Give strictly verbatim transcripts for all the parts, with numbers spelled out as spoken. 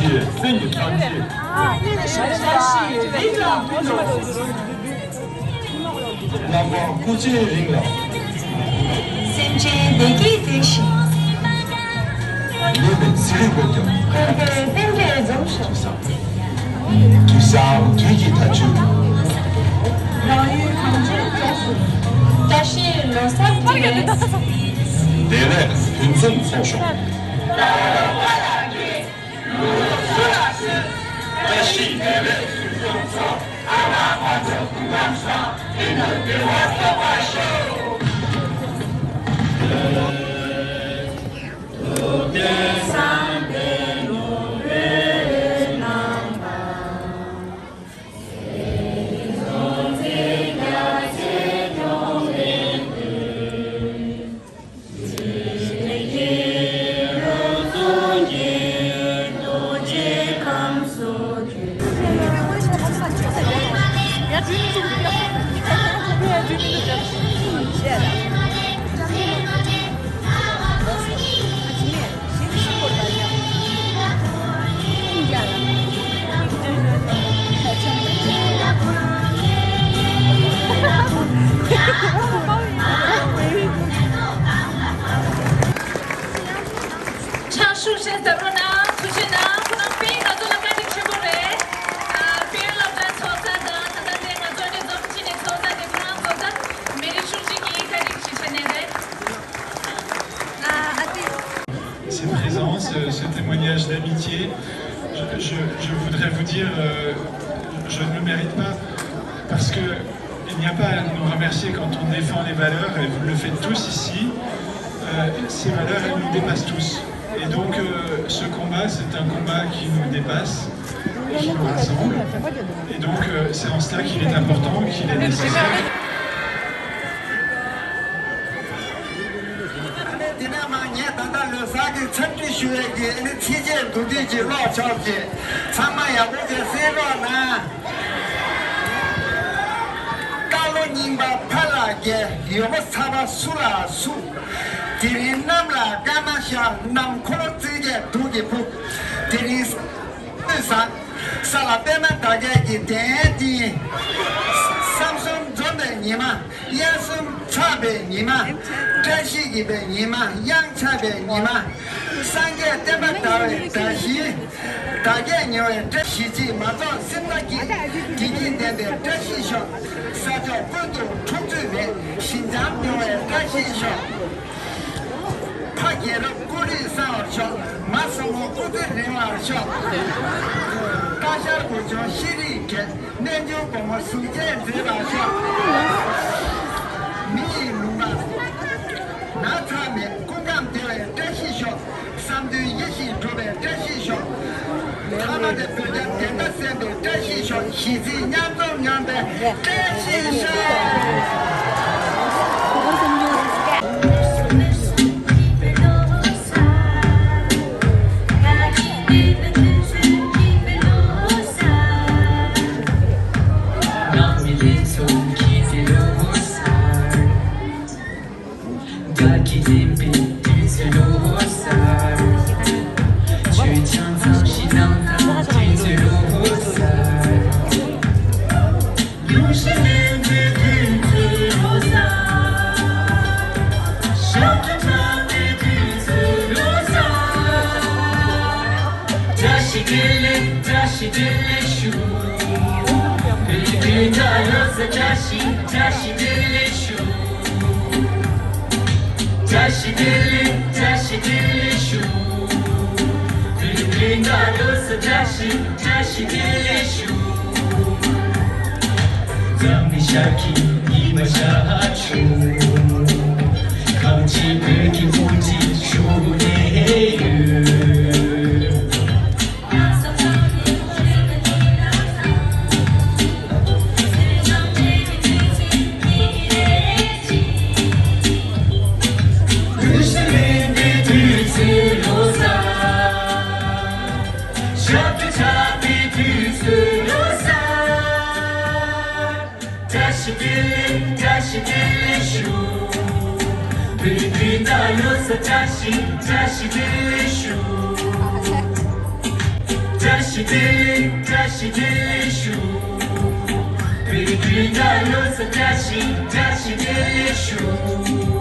སེམས་ཀྱི་ཐམས་ཅད། བཀྲ་ཤིས་རིང་ལ་ཕུལ་ལོ། རྣམ་པ་སྐུ་ཚེ་རིང་ལ། སེམས་ཅན་བདེ་སྐྱིད་འདུས་ཤིང་། ཉེས་པའི་ཚེ་རིང་འགོར་ཀྱང་། འཁོར་བའི་རྟེན་འབྲེལ་འཛོམས་ཤིང་། དུས་བཟང་དུས་ཀྱི་མཐའ་མཇུག་རང་ཡུལ་གངས་ཅན་བཀྲ་ཤིས། བཀྲ་ཤིས་ལོ་གསར་དེ་བས། བདེ་ལེགས་ཕུན་སུམ་ཚོགས་ཤོག་བཀྲ་ཤིས་བདེ་ལེགས་ཕུན་སུམ་ཚོགས། ཨ་མ་ཕ་ཚོ་སྐུ་ཁམས་བཟང་། ཕན་ཚུན་བདེ་བ་ཐོབ་པར་ཤོག་ཕྱག་ཤུགས་ཆེ་ཙམ་རོགས་གནང་། ཐུགས་རྗེ་གནང་། ཁོ་རང་དཔེ་ང་ཚོ་ལ་བཀའ་དྲིན་ཆེན་པོ་རེད། ཨ། དཔེ་སློབ་གྲྭ་ཚོགས་ས་དང་ད་ལྟ་དེ་ང་ཚོ་འདི་འཛོམས་ཀྱི་ནས་ཚོགས་ས་དེ་ཁོ་རང་ཚོགས་ས་མི་རིགས་ཆུང་ཆུང་གི་བཀའ་དྲིན་ཞིག་བྱས་ནས་རེད། ཨ། ཨ་ཙི། Cette présence, euh, ce témoignage d'amitié, je, je, je voudrais vous dire, euh, je ne le mérite pas, parce que il n'y a pas à nous remercier quand on défend les valeurs, et vous le faites tous ici. Euh, ces valeurs, elles nous dépassent tous. Et donc, euh, ce combat, c'est un combat qui nous dépasse et qui nous rassemble. Et donc, euh, c'est en cela qu'il est important, qu'il est nécessaire. དེ་ནས་མ་ངས་ད་ལྟ་ལོ་གསར་གྱི་འཚམས་འདྲི་ཞུ་ཡས་ཀྱི་ཨ་ནི་ཚིགས་བཅད་མདོར་བསྡུས་ཅིག་ཀློག་ཆོག་གི། ཚང་མ་ཡག་པོ་བྱས་གསན་རོགས་གནང་། རྟ་ལོ་རྙིང་པ་ཕ་ལ་རྒྱལ། ཡོལ་གོ་ཚ་བ་སུ་ལ་སུ། དེ་རིང་གནམ་ལ་སྐར་མ་ཤར། ནམ་འཁོར་ལོ་རྩིབས་བརྒྱད་གདུགས་ཀྱིས་ཕུབ། དེ་རིང་དངོས་བཟང་། ས་ལ་པད་མ་དར་རྒྱས་ཀྱི་གདན་འདི། བསམ་གསུམ་འཛོམས་པའི་ཉི་མ། དབྱར་གསུམ་ཚངས་པའི་ཉི་མ། བཀྲ་ཤིས་ཀྱི་པའི་ཉི་མ། གཡང་ཆགས་པའི་ཉི་མ། སངས་རྒྱས་བསྟན་པ་དར་བའི་དར་ཤིང་། དར་རྒྱས་མྱུར་བའི་བཀྲ་ཤིས་ཤིག་མ་རྫོགས་སེམས་རྟ་སྐྱིད། བདེ་སྐྱིད་ལྡན་པའི་བཀྲ་ཤིས་ཤོག་ས་ཕྱོགས་ཀུན་ཏུ་འཁྲུག་རྩོད་མེད། ཞི་འཇམ་ཡོང་བའི་བཀྲ་ཤིས་ཤོག་ཕ་རྒྱལ་རབས་སྐུ་རིང་བཟང་བར་ཤོག་མ་སྲུ་མོ་སྐུ་ཚེ་རིང་བར་ཤོག་རྟ་ཤར་དགུ་ཆུང་ཤེས་རིག་གྲས། རྣལ་འབྱོར་སྒོ་མོ་གཟུགས་ཅན་མཛེས་པར་ཤོག་མི་ཡི་ལུང་པ་ན་ཚ་མེད། སྐུ་ཁམས་བདེ་བའི་བཀྲ་ཤིས་ཤོག་བསམ་དོན་ཡིད་བཞིན་འགྲུབ་པའི་བཀྲ་ཤིས་ཤོག་ཐ་མ་དེ་བོད་རྒྱ་བདེན་མཐའ་གསལ་བའི་བཀྲ་ཤིས་ཤོག་ཞི་བདེ་མཉམ་འཛོམས་ཡོང་བའི་བཀྲ་ཤིས་ཤོག་བཀྲ་ཤིས་བདེ་ལེགས་ཞུ། བོད་ཀྱི་དགུན་ཟླ་ལོ་གསར་བཀྲ་ཤིས་བཀྲ་ཤིས་བདེ་ལེགས་ཞུ། བཀྲ་ཤིས་བདེ་ལེགས་བཀྲ་ཤིས་བདེ་ལེགས་ཞུ། བོད་ཀྱི་དགུན་ཟླ་ལོ་གསར་བཀྲ་ཤིས་བཀྲ་ཤིས་བདེ་ལེགས་ཞུ། འཛམ་གླིང་ཤར་གྱི་ཉི་མ་ཤར་བྱུང་། གངས་ཅན་བོད་ཀྱི་སྤུན་མཆེད་བཞུགས་ནས་ཡོད། བཀྲ་ཤིས་བདེ་ལེགས་ཞུ། བོད་ཀྱི་དགུན་ཟླ་ལོ་གསར་བཀྲ་ཤིས་བཀྲ་ཤིས་བདེ་ལེགས་ཞུ། བཀྲ་ཤིས་བདེ་ལེགས། བཀྲ་ཤིས་བདེ་ལེགས་ཞུ། བོད་ཀྱི་སྤྲིན་བྲལ་ལོ་གསར་བཀྲ་ཤིས། བཀྲ་ཤིས་བདེ་ལེགས་ཞུ།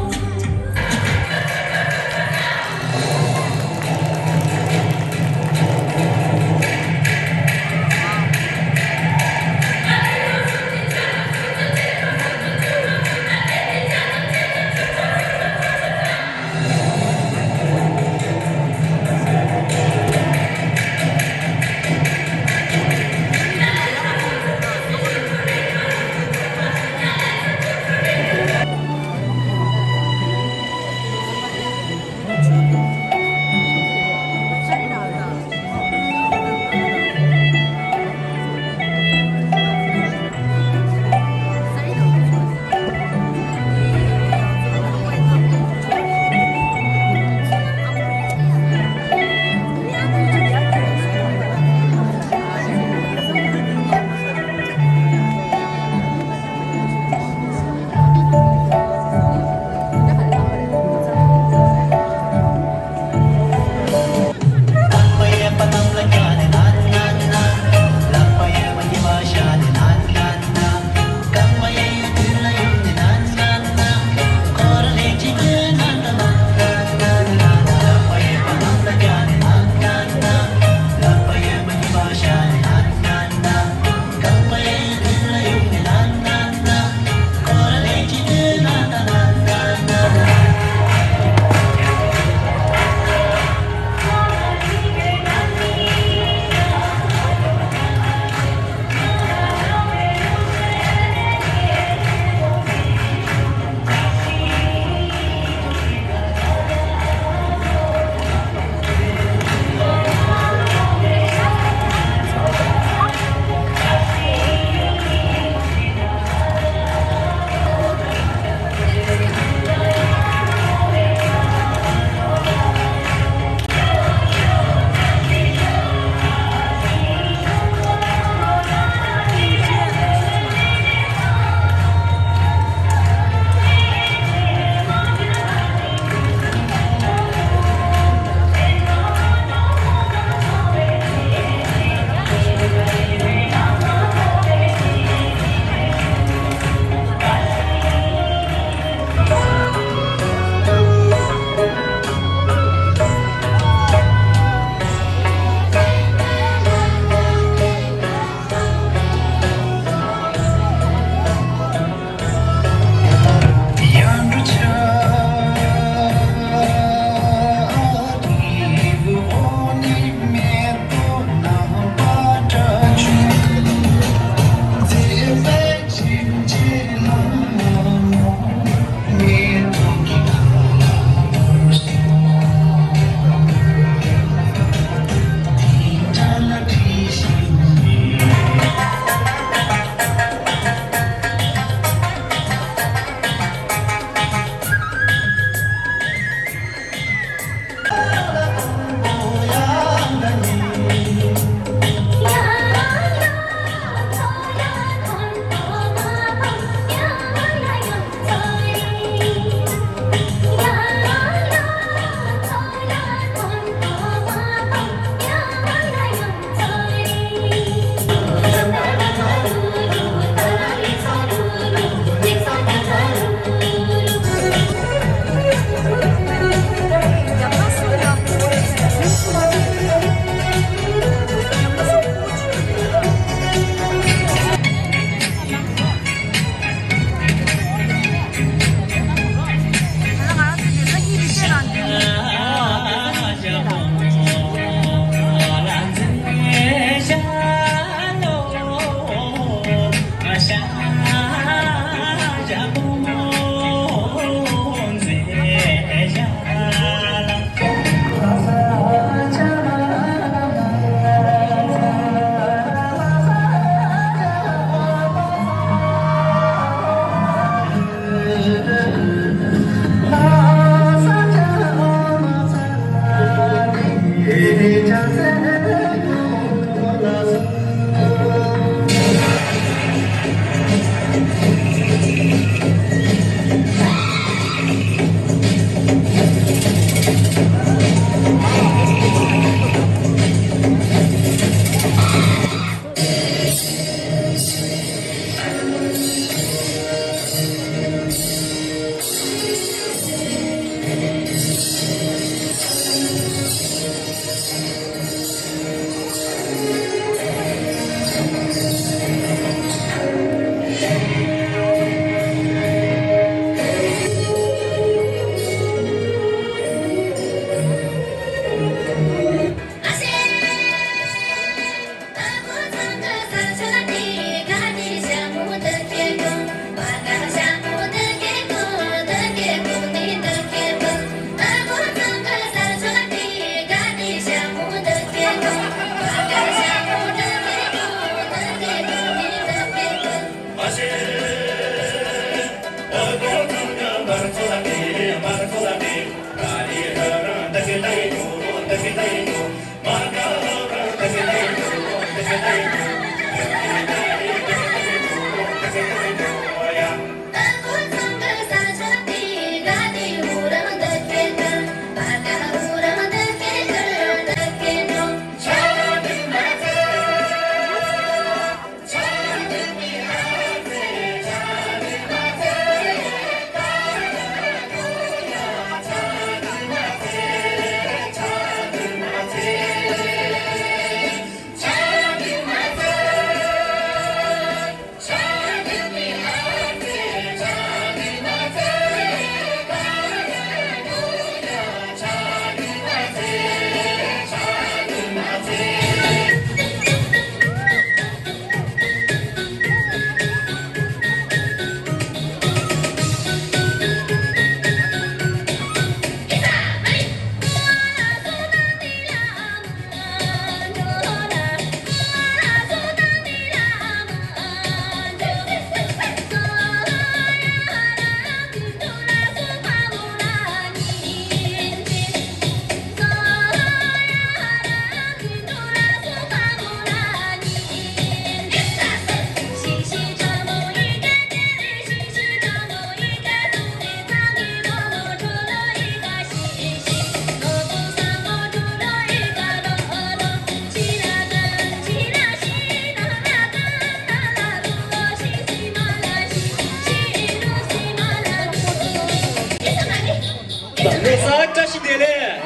ལོ་གསར་བཀྲ་ཤིས་བདེ་ལེགས།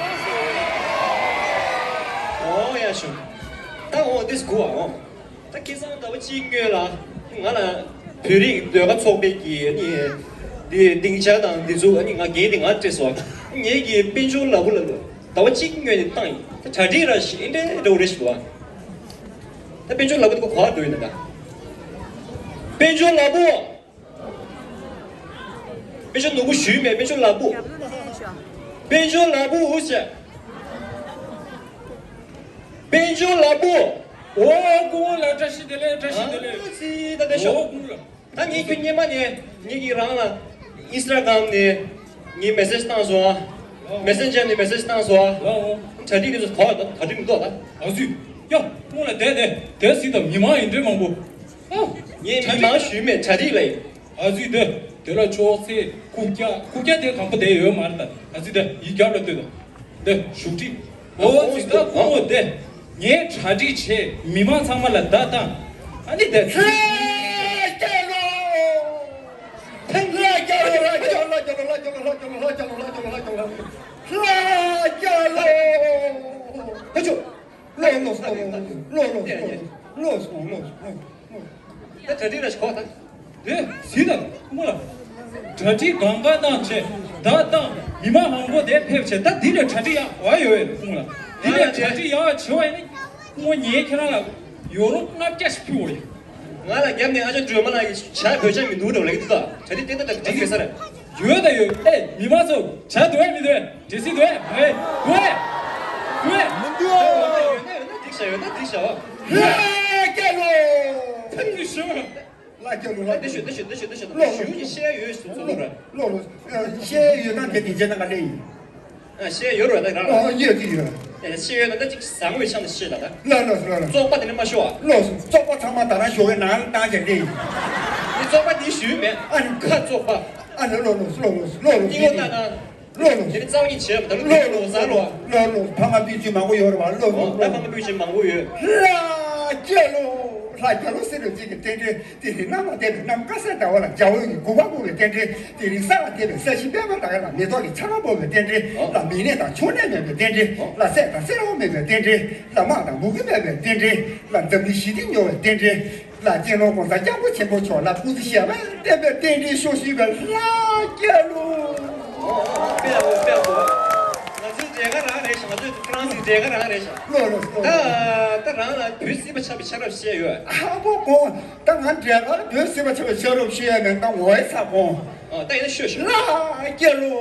ཨོ་ཡ་ཤོ། ད་འོ་འདི་སྒུག་ཨ་འོ། ད་ཁ་སང་ཟླ་བ་གཅིག་སྔོན་ལ་ང་ལ་བོད་རིགས་ཟློས་གར་ཚོགས་པའི་གི་ཨ་ནི་འདི་སྡིངས་ཆ་དང་འདི་ཚོ་ཨ་ནི་ང་རྒན་དེ་ང་སྤྲད་སོང་། ངེད་ཀྱི་དཔལ་འབྱོར་ལ་བུ་ལ་ཟླ་བ་གཅིག་སྔོན་ནས་བཏང་ཡིན། ད་གྲ་སྒྲིག་ར་ཞིག་ཨེ་འདྲ་འདྲ་བོ་རེ་ཞིག་འདུག་ཨ། ད་དཔལ་འབྱོར་ལ་བུ་དེ་ག་ག་འགྲོ་ཡིན་ན་ད། དཔལ་འབྱོར་ལ་བུ། དཔེ་ཆ་ནོར་བུ་ཞུས་མེད། དཔེ་ཆ་ལ་བུ། དཔེ་ཆ་ལ་བུ་ཧུ་ཤ། དཔེ་ཆ་ལ་བུ། ཨོ་སྐུ་ངོ་ལགས་བཀྲ་ཤིས་བདེ་ལེགས། བཀྲ་ཤིས་བདེ་ལེགས། ཨ་ཙི་ད་དེ་ཤོག་ཨོ་སྐུ་ངོ་ལགས། ད་ངས་ཁྱོད་སྔོན་མ་ནས་ངེད་ཀྱིས་རང་ལ་ཨིན་སི་ཊ་གྷ་རམ་ནས་ངས་མེ་སེ་ཇི་བཏང་སོང་ཨ། མེ་སེན་ཇར་ནས་མེ་སེ་ཇི་བཏང་སོང་ཨ། ཨོ་ཨོ། གྲ་སྒྲིག་དེ་ཚོ་ག་བ་ད་གྲ་སྒྲིག་མི་འདུག་ད། ཨ་ཙི། ཡ་སྐུ་ངོ་ལགས་བསྡད་བསྡད་བསྡད་ཟིག་ད། མི་མང་ཡིན་འདྲེ་མང་པོ། ཨ། ངས་མི་མང་ཞུས་མེད། གྲ་སྒྲིག་ལ་ཡིན། ཨ་ཙི་དེ། དེ་ལ་ཅོག་ཙེ་རྐུབ་བཀྱག་རྐུབ་བཀྱག་དེ་གང་པོ་དེ་ཡོད་མ་རེད་ད། ཨ་ཙི་དེ་ཡི་རྒྱབ་ལ་ལྟོས་དང་། དེ་བཞུགས་ཁྲི། ཨོ་ཙི་ད་སྐུ་ངོ་དེ། ངས་གྲ་སྒྲིག་བྱས་མི་མང་ཚང་མ་ལ་བརྡ་བཏང་། ཨ་ནི་དེ་ཚེ། ལྷ་རྒྱལ་ལོ། ལྷ་རྒྱལ་ལོ། ལྷ་རྒྱལ་ལོ། ལྷ་རྒྱལ་ལོ། ལྷ་རྒྱལ་ལོ། ལྷ་རྒྱལ་ལོ། ལྷ་རྒྱལ་ལོ། ལྷ་རྒྱལ་ལོ། ཧ་ཅོ། ལོ་ལོ་སོང་། ལོ་ལོ་སོང་། ལོ་ལོ་སོང་། ལོ་སོང་། ལོ་སོང་། ད་གྲ་སྒྲིག་ར་ཞིག་གོ་ད། དེ་སི་ད་སྐུ་ངོ་ལགས། གྲ་སྒྲིག་གང་ག་བཏང་བྱས་བརྡ་བཏང་། མི་མང་མང་པོ་དེ་ཕེབས་བྱས་ད་འདི་ནས་གྲ་སྒྲིག་ཡག་བ་ཡོད་པས་སྐུ་ངོ་ལགས། འདི་ནས་གྲ་སྒྲིག་ཡག་བ་བྱེད་བ་ཡིན་ན་སྐུ་ངོ་ངས་ཁྱེད་རང་ལ་ཡོ་རོ་ལྔ་བརྒྱ་ཞིག་ཕུལ་བ་ཡིན། ང་ལ་རྒྱབ་ནས་ཨ་ཅག་སྒྲོལ་མ་ལགས་ཀྱིས་བྱ་བོད་ཆས་མི་འདུག་འགྲོ་ལབ་ཀྱི་འདུག་ད་གྲ་སྒྲིག་ཏན་ཏན་ད་སྒྲིག་ཡོད་ས་རེད། ཡོད་ད་ཡོད། ཨེ་མི་མང་ཚོ་བྱ་འདུག་ཨེ་མི་འདུག་ཨེ། འདྲེ་སྲིད་འདུག་ཨེ། མ་རེད་འདུག་ཨེ། འདུག་ཨེ། མི་འདུག་ཨོ། ཡོད་ན་ཡོད་ན་འགྲིག་བྱ་ཡོད་ན་འགྲིག་བྱ་བ། ལྷ་རྒྱལ་ལོ། ཕན་ཚུན་ཞུ། ལྷ་རྒྱལ་ལོ། ལྷ་རྒྱལ་ལོ། ལྟ་ཞུ་ལྟ་ཞུ་ལྟ་ཞུ་ལྟ་ཞུ་ལོ་ཞུ་ཡི་བཤད་ཡོད་སུ་ཚོ་ལོ་ར། ལོ་ལོ། བཤད་ཡོད་ན་དེ་དེ་བྱས་ན་ག་ལེ་ཡིན། ཨ་བཤད་ཡོད་རོ་ད་རང་ལ། ཨོ་ཡོད་ཀྱི་ཡོད། ཨེ་བཤད་ཡོད་ན་ད་ཅིག་བཟང་བའི་ཆ་ནས་བཤད་ད་ད། ལོ་ལོ་ལོ་ལོ། བཙོག་པ་དེ་ནི་མ་ཤོ་ཨ། ལོ་སོ་བཙོག་པ་ཚང་མ་ད་རང་ཞོགས་ཀའི་ནང་ལ་བཏང་བྱས་ལེ་ཡིན། ནི་བཙོག་པ་དེ་ཞུས་མེད། ཨ་ནི་ཁ་བཙོག་པ། ཨ་ནི་ལོ་ལོ་ལོ་ལོ་ལོ་ལོ། ཏི་ལོ་ད་ད། ལོ་ལོ། དེ་ནི་རྩ་བ་ཉིད་བྱས་པ་ད་ལོ་ལོ་ལོ་ཟ་ལོ། ལོ་ལོ། ཕ་མ་སྤུན་མཆེད་མང་པོ་ཡོད་རེད་བ། ལོ་ལོ། ད་ཕ་མ་སྤུན་མཆེད་མང་པོ་ཡོད། ལྷ་རྒྱལ་ལོ། ལྷ་རྒྱལ་ལོ་ཟེར་བའི་ཚིག་གི་རྟེན་འབྲེལ་དེ་རིང་གནམ་ལ་བསྡད་པའི་གནམ་དཀར་གསལ་ཟླ་བ་ལ་རྒྱལ་བའི་གི་གུས་པ་བསྐུལ་བའི་རྟེན་འབྲེལ་དེ་རིང་ས་ལ་བསྡད་པའི་ས་གཞི་པད་མ་དག་ལ་མེ་ཏོག་གི་ཆར་པ་བབས་པའི་རྟེན་འབྲེལ་ལ་མིག་ནད་དང་ཕྱུགས་ནད་མེད་པའི་རྟེན་འབྲེལ་ལ་སྲས་དང་སྲས་བུ་མེད་པའི་རྟེན་འབྲེལ་ལ་དམག་དང་མུ་གེ་མེད་པའི་རྟེན་འབྲེལ་ལ་འཛམ་གླིང་ཞི་བདེ་འབྱུང་བའི་རྟེན་འབྲེལ། ལ་གཅེན་རོང་གོང་ས་སྐྱབས་མགོན་ཆེན་པོ་མཆོག་ལ་སྐུ་ཚེ་ཞབས་པད་བརྟན་པའི་རྟེན་འབྲེལ་ཤོག་ཞུས་པའི་ལྷ་རྒྱལ་ལོ། དཔེ་ཡག་པོ་དཔེ་ཡག་པོ། ང་ཚོའི་མཇལ་ཁ་རང་རེད་ཤག་ང་ཚོའི་ཧྥ་རན་སིའི་མཇལ་ཁ་རང་རེད་ཤག་ལོ་ལོ་ལོ། ད་ད་རང་ལ་བོད་སྲིད་པ་ཆགས་པའི་ཆ་རབས་བཤད་ཡོད། ཨ་ཁོ་ཁོ་ད་ང་མཇལ་ཁ་ལ་བོད་སྲིད་པ་ཆགས་པའི་ཆ་རབས་བཤད་ཡ་མེད། ད་ངོ་ཡ་ཚ་ཁོ། ཨ་ད་ཡིན་ན་ཤོད་ཤོད། ལྷ་རྒྱལ་ལོ།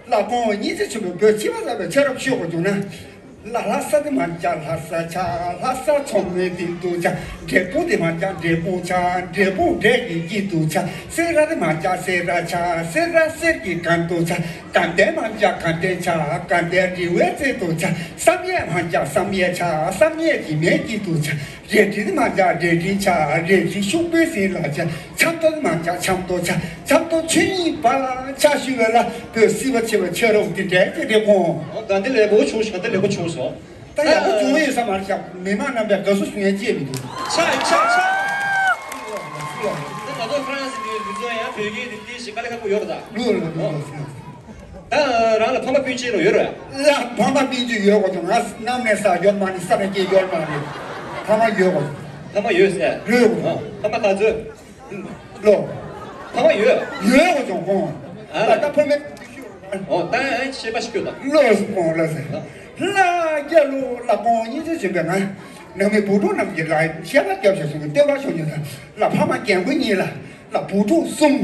ལ་ཁོང་སྙིང་རྗེ་ཆེན་པོས་བོད་སྤྱི་པ་ལ་བའི་ཆ་རབས་ཤོད་དགོས་བྱུང་ན། ལ་ལྷ་ས་དེ་མ་ཆགས་ལྷ་ས་ཆགས། ལྷ་ས་མཚོ་མོའི་སྟེང་དུ་ཆགས། འབྲས་སྤུངས་དེ་མ་ཆགས་འབྲས་སྤུངས་ཆགས། འབྲས་སྤུངས་འབྲས་ཀྱི་དཀྱིལ་དུ་ཆགས། སེ་ར་དེ་མ་ཆགས་སེ་ར་ཆགས། སེ་ར་གསེར་གྱི་སྒང་དུ་ཆགས། དགའ་ལྡན་མ་ཆགས་དགའ་ལྡན་ཆགས། དགའ་ལྡན་རི་བོའི་རྩེ་དུ་ཆགས། བསམ་ཡས་མ་ཆགས་བསམ་ཡས་ཆགས། བསམ་ཡས་གཞི་མའི་དཀྱིལ་དུ་ཆགས། རལ་གྲི་དེ་མ་ཆགས་རལ་གྲི་ཆགས། རལ་གྲི་ཤུག་པའི་ཟིན་ལ་ཆགས། ཆབ་མདོ་དེ་མ་ཆགས་ཆབ་མདོ་ཆགས། ཆབ་མདོ་ཆོས་དབྱིངས་བར་ལ་ཆགས་ཞུ་བས་ལ། བོད་སྲིད་པ་ཆེ་བ་ཆོས་རབ་དེ་འདྲའི་ཅི་རེད་ཁོང་། ཨོ་དགའ་ལྡན་ལེགས་པོ་བྱུང་ཞིང་དགའ་ལྡན་ལེགས་པོ་བྱུང་སོང་། ད་ཡག་པོ་བྱུང་ཡོད་ས་མ་རེད་ཤག་མི་མང་རྣམ་པས་དགའ་བསུ་ཞུ་ཡས་ཅི་ཡང་མི་འདུག་ཆགས་ཆགས་ཆགས། ད་ང་ཚོ་ཧྥ་རན་སི་དེ་དུས་ཚོད་ཡང་བོད་སྐད་དེ་ཏིག་ཞིག་དཀའ་ལས་ཁག་པོ་ཡོད་རེད་ད། ལོས་ལོས་ལོས་ལོས། ད་རང་ལ་ཕ་མ་སྤུན་མཆེད་རོ་ཡོད་རེད། ལ་ཕ་མ་སྤུན་མཆེད་ཡོད་གོ་ང་གནམ་ནས་ས་ཡོད་མ་རེད། ས་ནས་སྐྱེས་ཡོད་མ་རེད། ཕ་མ་ཡོད་གོ་ཕ་མ་ཡོད་ཟེར། ཡོད་གོ་ཕ་མ་ག་ཚོད། ལོ། ཕ་མ་ཡོད། ཡོད་གོ་ཅོང་ཁོང་། ཨ་ལ་ད་ཕ་མ། ཨོ་ད་ཤེས་པ་ཞིག་ཡོད་ད། ལོས་ཁོང་ལ་ཟེར། ལ་རྒྱ་ལོ་ལ་ཁོང་གཉིས་ཆ་བྱེད་པའི་ང་། ནང་མི་བུ་ཕྲུག་རྣམས་ཀྱིས་ལ་བཤད་པ་རྒྱབ་ཞེས་གསུངས་ཏེ་ལྟེ་བ་ཤོར་ཉེ་ས་ལ་ཕ་མ་རྒན་པོ་གཉིས་ལ། ལ་བུ་ཕྲུག་གསུམ།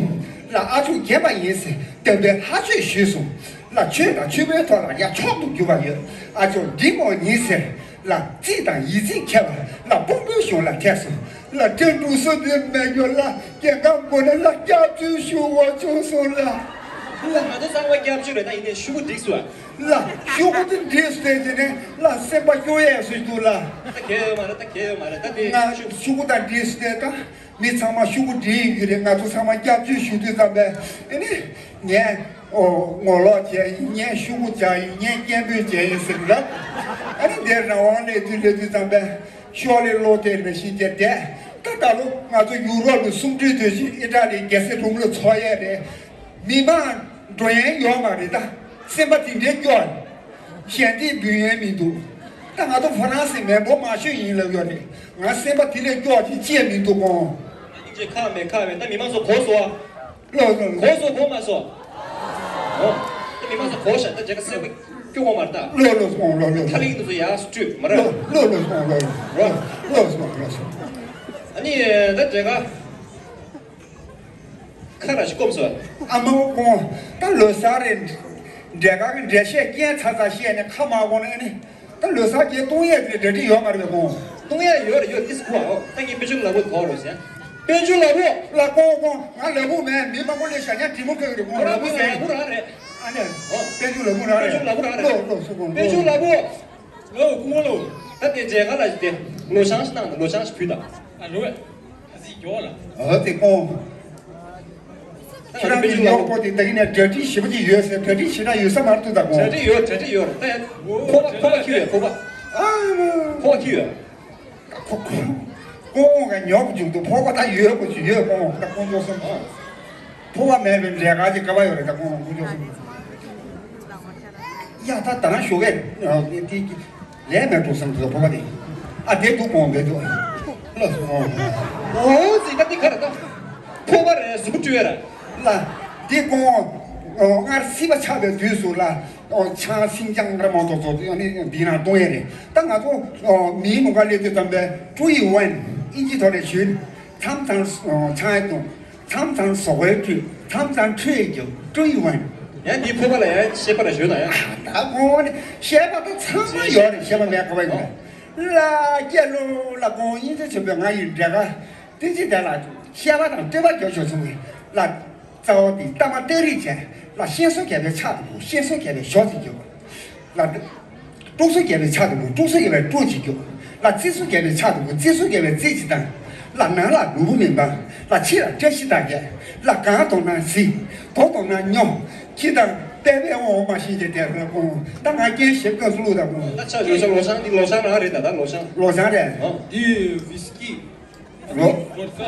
ལ་ཨ་ཕྲུག་རྒན་པ་ཡིན་ཟེར་སྟོན་པས་ལྷ་ཆོས་ཞུས་སོང་། ལ་ཆོས་དང་ཆོས་པའི་ཐོག་ལ་ཡ་མཆོག་ཏུ་གྱུར་པ་ཡོད། ཨ་ཅོ་འདི་མོ་ཡིན་ཟེར། ལ་རྩིས་དང་ཡིག་རྩིས་མཁས་པ་ལ་དཔུང་པའི་གཞུང་ལ་ཐད་སོང་། ལ་སྤྲིན་དྲུག་སོ་འདི་མེད་ཡོད་ལ་རྒན་གང་པོ་ནས་ལ་སྐྱབས་བཅོལ་ཞུ་བ་བྱུང་སོང་ལ། ལ་ང་ཚོ་གསང་བ་སྐྱབས་བཅོལ་རེད་ད་ཡིན་ནའི་ཤུ་གུ་འགྲིག་སོང་། ལ་ཤུ་གུ་འདི་འགྲིག་སོང་དེ་ནས་ལ་སེམས་པ་སྐྱོ་ཡས་སུ་འདུག་ལ། ད་གལ་ཡོད་མ་རེད་ད་གལ་ཡོད་མ་རེད་ད་དེ་ང་ཤུ་གུ་དང་འགྲིག་སོང་དེ་ད། མི་ཚང་མ་ཤུ་གུ་འདྲེས་ཡོད་ཀྱི་རེད། ང་ཚོ་ཚང་མ་སྐྱབས་བཅོལ་ཞུ་དུས་ཙམ་པས་ཨེ་ནི་ངས་ཨོ་ངོ་ལོག་བྱས་ཡིན། ངས་ཤུ་གུ་བྱས་ཡིན། ངས་སྐད་འབོད་བྱས་ཡིན་ཟེར་ལབ། ཨ་ནི་འདིར་རང་དབང་སླེབས་དུས་སླེབས་དུས་ཙམ་པས་ཤོག་ལེ་བློ་གཏད་རེ་ཞིག་བྱས་བསྡད། ད་ད་ལོ་ང་ཚོ་ཡུ་རོབ་ལ་གསུམ་འགྲུལ་དུས་ཤིག་ཨི་ཊ་ལི་རྒྱལ་སྲས་འབུམ་ལ་འཚོགས་ཡས་རེད། མི་མང་འགྲོ་ཡས་ཡོད་མ་རེད་ད། སེམས་པ་དེ་འདྲའི་སྐྱོ། ཞལ་འདེབས་འབུལ་ཡས་མི་འདུག་ད་ང་ཚོ་ཧྥ་རན་སི་མེས་པོ་མང་ཤོས་ཡིན་ལབ་ཡོད་རེད། ང་སེམས་པ་དེ་ལས་སྐྱོ་ཅིག་ཅི་ཡང་མི་འདུག་གོང་། ཨ་ནི་ཅིག་ཁག་མེད་ཁག་མེད་ད་མི་མང་ཚོ་གོ་སོང་ཨ། ལོ་ལོ་གོ་སོང་གོ་མ་སོང་། ཨོ། ད་མི་མང་ཚོ་གོ་ཤག་ད་རྒྱ་གར་སེམས་པ་སྐྱོ་གོ་མ་རེད་ད། ལོ་ལོ་སོང་ལོ་ལོ། ཐ་ལིག་འདི་ཚོ་ཡག་སུ་སྤྲོད་མ་རེད། ལོ་ལོ་སོང་ལོ་ལོ། ལོ་ལོ་སོང་ལོ་སོང་། ཨ་ནི་ད་རྒྱ་གར། ཁ་ར་ཞིག་སྐོམ་སོང་། ཨ་མ་འོ་ཁོང་ད་ལོ་གསར་རེད། འབྲས་དཀར་གྱི་འགྲེལ་བཤད་རྐྱེན་ཚ་ཚ་བཤད་ནས་ཁ་མ་གོ་ན་ཨ་ནི། ད་ལོ་གསར་གྱི་གཏོང་ཡས་དེ་འདྲ་འདྲ་ཡོད་མ་རེད་པས་ཁོང་། གཏོང་ཡས་ཡོད་རེད་ཡོད་ཨིས་ཁུ་བ་འོ་ད་ངས་དཔལ་འབྱོར་ལ་བོ་གོ་རོ་ཟེར། དཔལ་འབྱོར་ལ་བོ། ལ་ཁོང་ཁོང་ང་ལ་བོ་མེད་མི་མང་པོ་ལས་ཞྭ་ཉག་འབྲི་མོ་ཁ་གི་རེད་ཁོང་ལ་བོ་མེད། ལ་བོ་རང་རེད། ཨ་ནི། ཨོ་དཔལ་འབྱོར་ལ་བོ་རང་རེད། དཔལ་འབྱོར་ལ་བོ་རང་རེད། ལོ་ལོ་སུ་ཁོང་དཔལ་འབྱོར་ལ་བོ། ལོ་སྐུ་ངོ་ལོ། ད་དེ་མཇལ་ཁ་ལ་དེ་ལོ་ཤང་ཞིག་གནང་དང་ལོ་ཤང་ཞིག་ཕུལ་དང་། ཨ་ལོ། ཨ་ཙི་ཡོ་ལ། ཨ་ཙི་ཀོང་། ཁྱེད་རང་གི་ཡོག་པོ་དེ་ད་གིན་ནས་གྲ་སྒྲིག་ཞེ་པོ་ཅིག་ཡོད་ཟེར། གྲ་སྒྲིག་ཞེ་དྲག་ཡོད་ས་མ་རེད་འདུག་ད་ཀོང་། གྲ་སྒྲིག་ཡོད་གྲ་སྒྲིག་ཡོད་ད་ཡ། ཁོ་པ་ཁོ་པ་ཁྱི་ཡོད་ཁོ་པ། ཨ་མ། ཁོ་པ་ཁྱི་ཡོད། ཁོ་ཁོ་ཀོང་ག་ཉོག་བྱུང་འདུག་ཕོ་བ་ད་ཡོད་པོ་ཅིག་ཡོད་ཀོང་ད་ཀོང་ཅོ་སོང་། ཕོ་བ་མེད་པའི་ལས་ཀ་ཅིག་ག་བ་ཡོད་རེད་ད་ཀོང་ཀོང་ཅོ་སོང་། ཡ་ད་ད་རང་ཞོགས་ཀས་དེ་ལས་མེད་འགྲོ་བསམ་འདུག་ཕོ་བ་དེ། ཨ་དེ་འདུག་ཀོང་དེ་འདུག་ལོ་སོང་། ཨོ་ཙི་ད་དེ་ག་རེད་ད། ཕོ་བ་རེད་གཟུགས་པོ་བཀྲུས་ཡོད་རེད། ལ། དེ་ཀོང་། སྔར་སྲིད་པ་ཆགས་པའི་དུས་སུ་ལ། ཆང་སིང་ཅང་ར་མང་ཏོག་ཏོ་ཨ་ནི་འདི་ནང་གཏོང་ཡས་རེད། ད་ང་ཚོ་མིའི་མུ་ག་སླེབས་དུས་ཙམ་པའི་ཀྲུ་ཡི་ཝན་ཨིན་ཇི་ཐོག་ནས་ཞུས། མཚམས་མཚམས་ཆང་ཡང་འཐུང་། མཚམས་མཚམས་ཟོག་པོའི་ཁྲུས། མཚམས་མཚམས་ཁྲུས་རྒྱུ་ཀྲུ་ཡི་ཝན། ཡང་འདི་ཕོ་བ་ལ་ཡང་བཤད་པ་ལ་ཞུས་དང་ཡང་། ད་ཁོང་ནི་བཤད་པ་ད་ཚང་མ་ཡོད་རེད། བཤད་པ་མེད་ཁོ་བ་ཡོད་རེད། ལ་རྒྱལ་ལོ་ལ་ཁོང་ཨིན་ཇི་ཆེན་པོའི་ང་ཡི་འབྲས་དཀར། དེ་ཅི་དེ་ལ་བཤད་པ་དང་སྤྲོས་པ་རྒྱོབ་ཆོག་ཚུལ་ལ། རྩ་བ་དེ་ལྟ་མ་སྟ་རིག་བྱས་ལ་ཤེས་སོ་རྒྱལ་པོའི་ཕྱག་ཏུ་བུ་ཤེས་སོ་རྒྱལ་པོའི་ཞོ་ཅིག་རྒྱོབ། ལ། དཀྲུག་སོ་རྒྱལ་པོའི་ཕྱག་ཏུ་བུ་དཀྲུག་སོ་རྒྱལ་པོའི་དཀྲུག་ཅིག་རྒྱོབ། ལ་རྩི་སོ་རྒྱལ་པོའི་ཕྱག་ཏུ་བུ་རྩི་སོ་རྒྱལ་པོའི་རྩི་ཅིག་དང་། ལ་ནང་ལ་ལུས་པོ་མི་འབངས་ལ་ཕྱི་ལ་བཀྲ་ཤིས་དང་རྒྱལ་ལ་གང་གཏོང་ན་གཟི། མདོ་གཏོང་ན་སྨྱོ། ཁྱི་དང་པད་པའི་འོང་མ་ཤེས་ཀྱི་དེ་ལ་དགོངས། ད་ང་རྒན་ཞེ་དགའ་སུ་ལུག་དང་དགོངས། ད་ཆ་ལོ་ཆང་འདི་ལོ་ཆང་རང་རེད་ད། ད་ལོ་ཆང་། ལོ་ཆང་རེད། ཨོ། འདི་ཝིས་ཀི། ལོ། བོད་ཀ།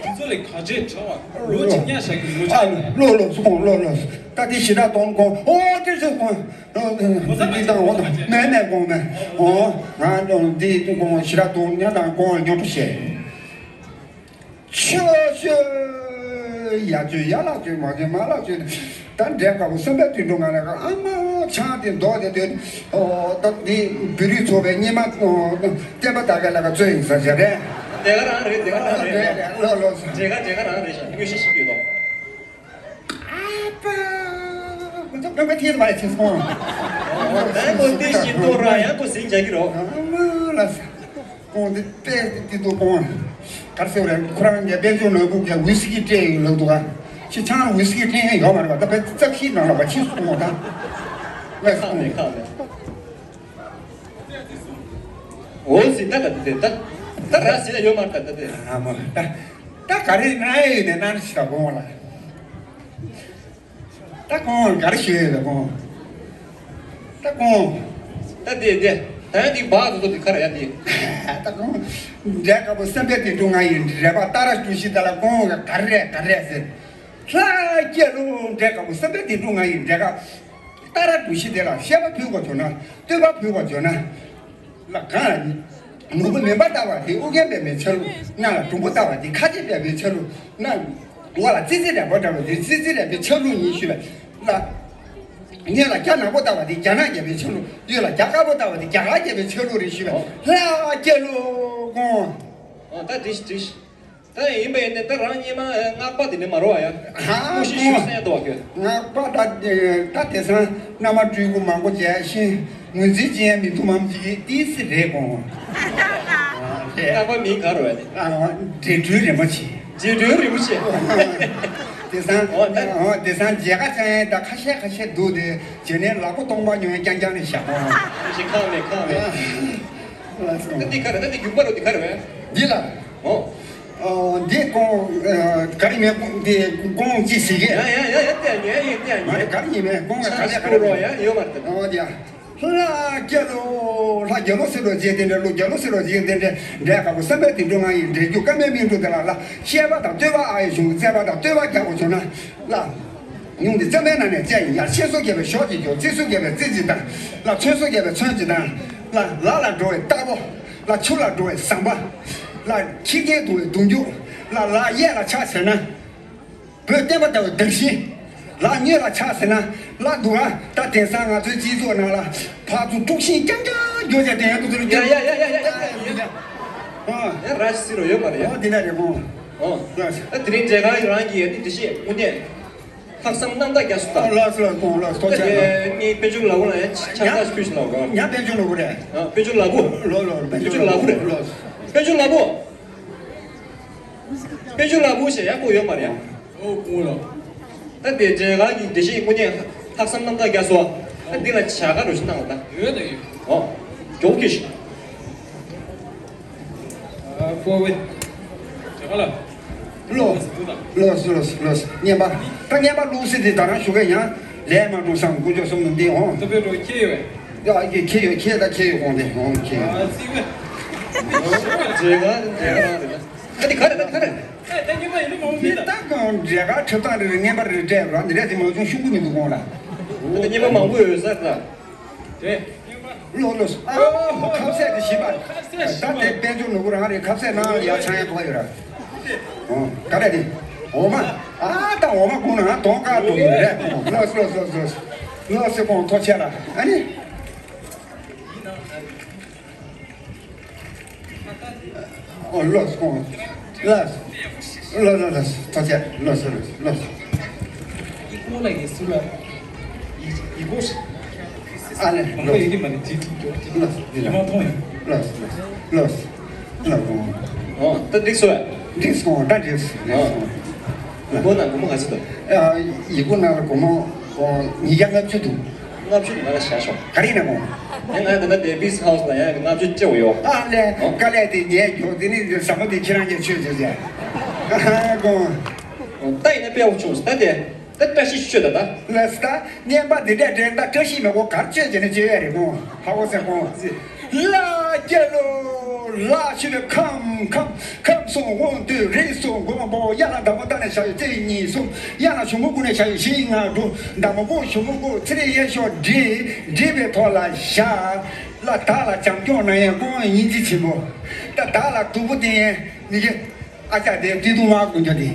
འདི་ཚོ་ལས་ག་འདྲས་དྲག་པ། ལོ་གཅིག་ཉལ་བཞག་གི་ལོ་ཆང་། ཨ་ལོ་ལོ་སུ་དགོངས་ལོ་ལོ། ད་འདི་ཞེ་དྲག་གཏོང་དགོངས། ཨོ་དེ་ཚོ་དགོངས། འདི་དང་འོ་དང་མེད་མེད་དགོངས་མེད། ཨོ་ང་འདི་དགོངས་ཞེ་དྲག་གཏོང་ཉལ་དང་དགོངས་ཉོ་འགྲོ་བྱེད། ཆོས་ཆོས། ཡ་ཆོས་ཡ་ལག་ཆོས་མ་ཆོས་མ་ལག་ཆོས། ད་འདྲེ་དཀར་པོ་སེམས་པའི་དུད་འགྲོ་ང་ལ་ཨ་མ་ཆང་དེ་མདོག་དེ་དུས། ཨོ་ད་འདི་བོད་རིགས་ཚོགས་པའི་སྙེ་མ་བསྟན་པ་དར་རྒྱས་ལགས་ཀྱིས་བཙོས་ཡིན་ཟེར་བྱས་རེད། དེ་ག་རང་རེད་དེ་ག་རང་རེད། རེད་རེད་ལོ་ལོ། དེ་ག་དེ་ག་རང་རེད་ཤག་དངོས་གཞི་ཞིག་ཡོད་དོ། ཨ་ཕ། ཁོ་ཚོ་དཔོན་པོ་ཐེངས་མ་ཡི་ཚེ་སོང་། ད་ཁོ་དེ་བཞིན་དུ་ར་ཡང་ཁོ་ཟིང་རྒྱག་གི་རོ། ཨ་མ་ལ། ཁོང་དེ་དཔེ་དེ་དུ་ཁོང་གར་སེ་རེད། ཁོ་རང་གི་དཔལ་འབྱོར་ནོར་བུ་གི་ཝི་སི་ཀི་སྤྲད་ཡོད་ལབ་འདུག་ཨ། ཁྱེད་ཚང་ཝི་སི་ཀི་སྤྲད་ཡོད་མ་རེད་པ། ད་དཔེ་རྩ་ཤིག་ནང་ལ་བ་ཁྱི་སོང་བ་ད། ལ་ཁག་མེད་ཁག་མེད། འོ་ཟིན་ད་ག་དེ་ད། ད་ར་ཟིན་ཡོད་མ་རེད་ད་ད་དེ། ཨ་མ་ད། ད་ག་རེ་ན་ཡོད་ནས་ན་ཞིག་ད་དགོངས་ལ། ད་ཁོང་ག་རེ་ཞུ་ཡོད་པས་ཁོང་། ད་ཁོང་། ད་དེ་དེ་ད་ཡང་དེ་བག་ཏུ་ཏོ་དེ་ཁ་ར་ཡ་དེ། ད་ཁོང་། འདྲེ་དཀར་པོ་བསམ་པའི་དེ་འགྲོ་ང་ཡི་འདྲེ་པ་ཏ་ར་ཀྲུ་ཤི་ད་ལ་ཁོང་ག་ག་རེ་ག་རེ་ཟེར། ལྷ་སྐྱེ་ལོ། འདྲེ་དཀར་པོ་བསམ་པའི་དེ་འགྲོ་ང་ཡི་འདྲེ་དཀར། ཏ་ར་ཀྲུ་ཤི་དེ་ལ་བཤད་པ་ཕུལ་བ་བྱོས་ན། བསྟོད་པ་ཕུལ་བ་བྱོས་ན། ལ་གང་། ནོར་བུ་མེ་འབར་ལྟ་བུ་དེ་ཨོ་རྒྱན་པདྨའི་ཆ་ལུགས། སྣ་ལ་འབྲོང་པོ་ལྟ་བུ་དེ་ཁ་ཆེ་པདྨའི་ཆ་ལུགས། སྣ། འོག་ལ་ཙི་ཙི་རས་པ་འདྲ་བ་དེ་ཙི་ཙི་རས་པའི་ཆ་ལུགས་ཡིན་ཞུས་པས་ལ། སྣོད་ལ་རྒྱ་ནག་པོ་ལྟ་བུ་དེ་རྒྱ་ནག་རྒྱལ་པོའི་ཆ་ལུགས། གཡོན་ལ་རྒྱ་དཀར་པོ་ལྟ་བུ་དེ་རྒྱ་གར་རྒྱལ་པོའི་ཆ་ལུགས་རེད་ཞུས་པས། ལྷ་སྐྱེ་ལོ་ཁོང་། ཨོ་ད་དྲིས་དྲིས། ད་ཡིན་པ་ཡིན་ནའི་ད་རང་ཉི་མ་སྔགས་པ་དེ་ནི་མ་རོ་བ་ཡ། ཧ་ཀུ་ཤི་ཤུ་སེ་དོ་བ་ཁྱོད། སྔགས་པ་ད་ད་དེང་སང་མནའ་མ་སྤྲུལ་སྐུ་མང་པོ་བྱས་ཤིང་ངོས་འཛིན་ཅན་མི་འདུག་མམ་ཅིག་ཏིས་རེད་དགོངས། སྔགས་པ་མིང་ག་རོ་བ་ནི། འབྲས་སྤྲུལ་རིན་པོ་ཆེ། འབྲས་སྤྲུལ་རིན་པོ་ཆེ། དེང་སང་ཨོ་ད། ཨོ་དེང་སང་མཇལ་ཁ་བྱས་ད་ཁ་ཤས་ཁ་ཤས་འདུག་དེ་བྱས་ནས་ལག་པ་སྟོང་པ་ཉོས་རྐྱང་རྐྱང་ནས་བཞག་ཨོ། ཞིག་ཁག་མེད་ཁག་མེད། ལགས་སོ། ད་འདི་ག་རེ་ད་འདི་རྒྱུག་པ་རོ་འདི་ག་རེ་བས། འདི་ལ། ཨོ། ཨོ། འདི་ཀོང་། ཨ། ག་རེ་མེད་ཀོང་། འདི་ཀོང་ཅི་ཟེར་གི། ཡ་ཡ་ཡ་ཡ་ཏེ་ཉེ་ཡེ་ཏེ་ཉེ། མ་རེད་ག་རེ་ཡིན་མེད་ཀོང་ལ་ག་རེ་ག་རེ་རོ་ཡ་ཡོད་མ་རེད། ཨོ་འདི་ཡ། ལྷ་རྒྱལ་ལོ། ལྷ་རྒྱལ་ལོ་ཟེར་རོ་རྗེ་རྟེན་འབྲེལ། ལོ་རྒྱལ་ལོ་ཟེར་རོ་རྗེ་རྟེན་འབྲེལ། འབྲས་དཀར་པོ་བསམ་པའི་དེ་འགྲོ་ང་ཡི་འབྲས་རྒྱུ་ཀ་མའི་མིང་འགྲོ་དེ་ལ་ལ་བཤད་པ་དང་བསྟོད་པ་ཨ་ཡེ་བྱུང་བརྩེགས་པ་དང་བསྟོད་པ་རྒྱག་དགོས་བྱུང་ན་ལ། ཡུམ་འདི་རྩེ་མོའི་ནང་ནས་རྩེ་ཡི་ཡར་ཆེ་སོ་རྒྱལ་བའི་ཞོག་ཅིག་རྒྱོ་རྩེ་སོ་རྒྱལ་བའི་རྩེ་གཅིག་དང་། ལ་ཚོན་སོ་རྒྱལ་བའི་ཚོན་གཅིག་དང་། ལ་ལ་ལ་འགྲོ་བའི་རྟ་ཕོ། ལ་ཆུ་ལ་འགྲོ་བའི་ཟམ་པ། ལ་ཁྱི་རྒན་འདུ་བའི་གདུང་རྒྱུག་ལ་ལ་གཡས་ལ་ཕྱག་ཟེར་ན། བོད་བསྟན་པ་ལྟ་བུའི་བདག་ཤིང་། ལ་གཉོས་ལ་ཕྱག་ཟེར་ན། ལ་འདུག་ཨ་ད་དེང་སང་ང་ཚོའི་སྤྱི་ཚོགས་ནང་ལ་ཕར་ཚུར་དཀྲུག་ཤིང་རྐྱང་རྐྱང་རྒྱོ་བྱ་དེ་ཡང་འདུག་ཚུལ་ཡ་ཡ་ཡ་ཡ་ཡ་ཡ་ཡ། ཨ། ཡ་ར་ཤི་སི་རོ་ཡོད་མ་རེད་ཡ། ཨོ་དེ་འདྲ་རེད་མོ། ཨོ། ལགས་སོ། ད་དེ་རིང་མཇལ་ཁ་རང་གི་ཡ་ནི་དེ་བཞིན་དངོས་གནས། ལྷག་བསམ་རྣམ་དག་རྒྱ་སུ་དང་། ལགས་སོ་ལགས་སོ་ལགས་སོ་ཐུགས་རྗེ་ཆེ། ངའི་དཔལ་འབྱོར་ལག་ཁུ་ལ་ཡ་ཆ་ཉ་ཆ་ཆ་ཁུ་ཞིག་ལག་ཁུ། ཉ་དཔལ་འབྱོར་ལག་ཁུ་རེད། ཨ་དཔལ་འབྱོར་ལག་ཁུ། ལོ་ལོ་དཔལ་འབྱོར་ལག་ཁུ་རེད། ལོ། དཔལ་འབྱོར་ལག་ཁུ། དཔལ་འབྱོར་ལག་ཁུ་ཞེས་ཡག་པོ་ཡོད་མ་རེད། ཨོ་ཀུང་ལོ། ད་དེ་མཇལ་ཁ་གི་དེ་བཞིན་དངོས་གནས་ལྷག་བསམ་རྣམ་དག་རྒྱ་སོ། ད་འདི་ལ་བྱ་དགའ་རོ་ཞིག་གནང་བ་ད། ཡོད་ད་ཡོད། ཨོ། མགྱོགས་ཀྱི་ཞིག་ཨ་ཀོ་བེ། བྱ་དགའ་ལ། ལོ། ལོ་ལོ་ལོ། བརྙན་པ། ད་བརྙན་པ་ལུག་སི་དེ་ད་རང་ཞུ་གི་ཡང་ལས་མ་འགྲོ་བསམ་དཀོན་མཆོག་གསུམ་དུ་འདི་འོང་། ད་དཔེ་འགྲོ་ཁྱེད་ཡོད། ཡ་ཁྱེད་ཁྱེད་ཡོད་ཁྱེད་ད་ཁྱེད་ཡོད་འོང་དེ་འོང་ཁྱེད་ཡོད། ཨ་ཙི་བེ། མཇལ་ཁ་མཇལ་ཁ་རེད། ཨ་དེ་ག་རེ་ད་ག་རེ། ཨེ་ད་ཉི་མ་ཡིན་ནི་མང་མི་ད། ད་གང་འབྲས་དཀར་ཁྲི་ཐང་རེ་རེ་བརྙན་པ་རེ་སྤྲད་ར་འདི་རེད་དེ་མ་བྱུང་ཤུགས་ཀུ་མི་འདུག་གོང་ལ། ཨ་ད་ཉི་མ་མང་པོ་ཡོད་ས་ད། དེ། ལོ་ལོ། ཨ་ཁ་ཟས་དེ་ཞིམ་པ། ད་དེ་དཔལ་འབྱོར་ནོར་བུ་རང་རེད་ཁ་ཟས་ནང་ལ་ཡར་ཆང་ཡང་ཐོགས་ཡོད་ར། ཨོ་ག་རེ་དེ། འོ་མ། ཨ་ད་འོ་མ་ཁོང་ན་ང་གདོང་དཀར་འགྲོ་གི་རེད། ལོ་ལོ་ལོ་ལོ། ལོ་སེ་ཁོང་ཐོགས་ཆེ་ལ་ཨ་ནི། ཨོ་ལོས་ཁོང་། ལོས། ལོས་ལོས་ལོས་ཐོགས་ཆེ་ལོས་ལོས་ལོས། ཡི་གོ་ལ་ཡི་སུ་ལ། ཡི་ཡི་གོ་ཤི། ཨ་ལེ་མང་པོ་ཡོད་ཀྱི་མ་རེད་ཅིག་ཅིག་ཅིག་ལོས་ཡི་མ་མཐོང་ཡིན། ལོས་ལོས་ལོས། ལོས་ཁོང་། ཨོ་ད་འགྲིག་སོང་། འགྲིག་སོང་ད་འགྲིག་སོང་། ཨོ། སྒོ་ན་སྒོར་མོ་ག་ཚོད་འདུག་ཡི་གོ་ནང་ལ་སྒོར་མོ་ཉིས་བརྒྱ་ལྔ་བཅུ་འདུག་ལྔ་བཅུ་ང་ལ་བཞག་ཤོག་ག་རེ་ཡིན་ན་མོ། ཡང་ང་ད་ལྟ་ཌེ་བིས་ཧའུ་སི་ལ་ཡང་ལྔ་བཅུ་སྤྲད་ཡོད། ཨ་ལས་ཀ་ལས་དེ་ཉལ་རྒྱུ་དེ་ནི་ཟ་མོ་དེ་ཁྱེད་རང་གིས་ཆོས་བྱེད་ཟེར། ཨ་ཀོ། ད་ཡིན་ན་དཔེ་བ་བྱུང་ད་དེ་ད་བཀྲ་ཤིས་ཆོས་ད་ད། ལས་ད་བརྙན་པ་འདི་འདྲ་འདྲེན་ད་བཀྲ་ཤིས་མེད་གོ་གར་ཆོས་བྱེད་ནས་བྱེད་ཡ་རེད་མོ། ཧ་གོ་ཟེར་ཀོ། ལ་རྒྱལ་ལོ། ལ་ཞུ་བའི་ཁམས་ཁམས། ཁམས་སོང་དབང་དུ་རིགས་སོང་མགོན་པོ་ཡ་ལ་འདམ་བུ་བཏང་ནས་བྱ་ཡི་རྩེ་གཉིས་གསུམ། ཡ་ལ་ཞུ་མོ་ཀུན་ནས་བྱ་ཡི་བཞི་ལྔ་དྲུག་འདམ་བུ་ཞུ་མོ་ཀུན་ཚེ་རིང་ཡེ་ཤོག་འདྲི། འདྲི་བའི་ཐོག་ལ་བཞག་ལ་བདག་ལ་བྱམས་སྐྱོང་གནང་ཡས་ཀུན་སྙིང་རྗེ་ཆེན་པོ། ད་བདག་ལ་སྡུག་པོ་བསྟན་ཡས་མི་དགེ། ཨ་ཅག་དེ་བཀྲིས་སྡུག་མ་དགོས་རྒྱུ་དེ།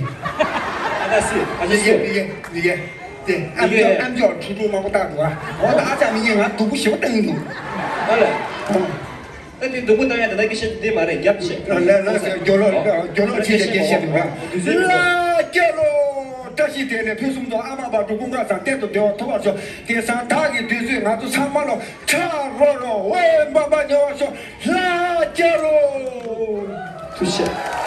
ཨ་ད་སི་ཨ་ཅག་མི་དགེ་སི་མི་དགེ་མི་དགེ། དེ་ཨམ་ཅོག་ཨམ་ཅོག་ཁྲུ་ཁྲུ་མང་པོ་བཏགས་འདུག་ཨ། འོ་ད་ཨ་ཅག་མི་ཡིན་ང་སྡུག་པོ་ཞེ་པོ་བཏང་གི་འདུག་ཨ་ལས། ཨོ། ད་དེ་སྡུག་པོ་བཏང་ཡ་དེ་ད་ཀི་ཤེད་དེ་མ་རེད་རྒྱབ་ཆེ། ལ་ལ་ལ་རྒྱོ་ལོ་རྒྱོ་ལོ་ཆེ་ཆེ་ཀི་ཤེད་འདུག་ཨ། ལ་རྒྱོ་ལོ་བཀྲ་ དེ་ནས་ཕུན་སུམ་ཚོགས་ཨ་མ་བག་གྲོ་ཀུན་དགའ་ས་གཏེར་དུ་བདེ་བ་ཐོབ་པར་ཤོག་དེང་སང་བདག་གི་བདུད་རྩིས་ང་ཚོ་ཚང་མ་ལ་ཁྲག་རོ་རོ་འོད་འབར་འབར་ཉེ་བར་ཤོག་ལྷ་རྒྱལ་ལོ། ཐུགས་རྗེ་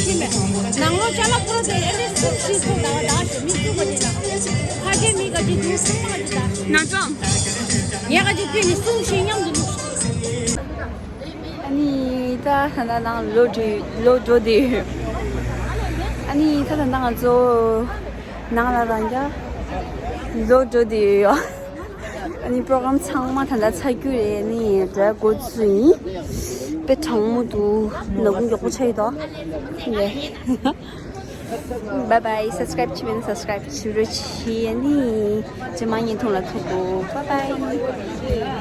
ཆེ། ནང་ལོགས་ཅ་ལག་ཕོར་པ་དེ་ཨེ་ནས་སུ་ཞིག་ཐོག་ད་བ་ད་ཞིག་མི་བཅུག་པ་དེ་དང་། ཁ་ཤས་མི་ག་ཅིག་འདུག་ཚང་མ་ག་ཅིག་ད། ནང་ཙམ། ངས་ག་ཅིག་བཏུས་ནས་གསུམ་ཞིག་མཉམ་དུ་བླུགས། ཨ་ནི་ད་ད་ལྟ་ནང་ལོག་འགྲོ་ལོག་འགྲོ་དུས། ཨ་ནི་ད་ད་ནང་ང་ཚོ་ནང་ལ་རང་རྒྱ་ལོག་འགྲོ་དུས། ཨ་ནི་པྲོ་གྲམ་ཚང་མ་ད་ལྟ་ཚར་རྒྱུ་རེད། ཨ་ནི་འགྲོ་འགོ་ཚུགས་ཡིན། དཔེ་གྲང་མོ་འདུག་ནག་ཁུང་མགྱོགས་པོ་ཆགས་ཡོད་དོ། ཡེ། Bye bye. Subscribe བྱས་མེད་ན་subscribe བྱེད་རོགས་བྱེད། ཨ་ནི་རྗེས་མ་བརྙན་ཐུང་ལ་ཐུག་གོ Bye bye.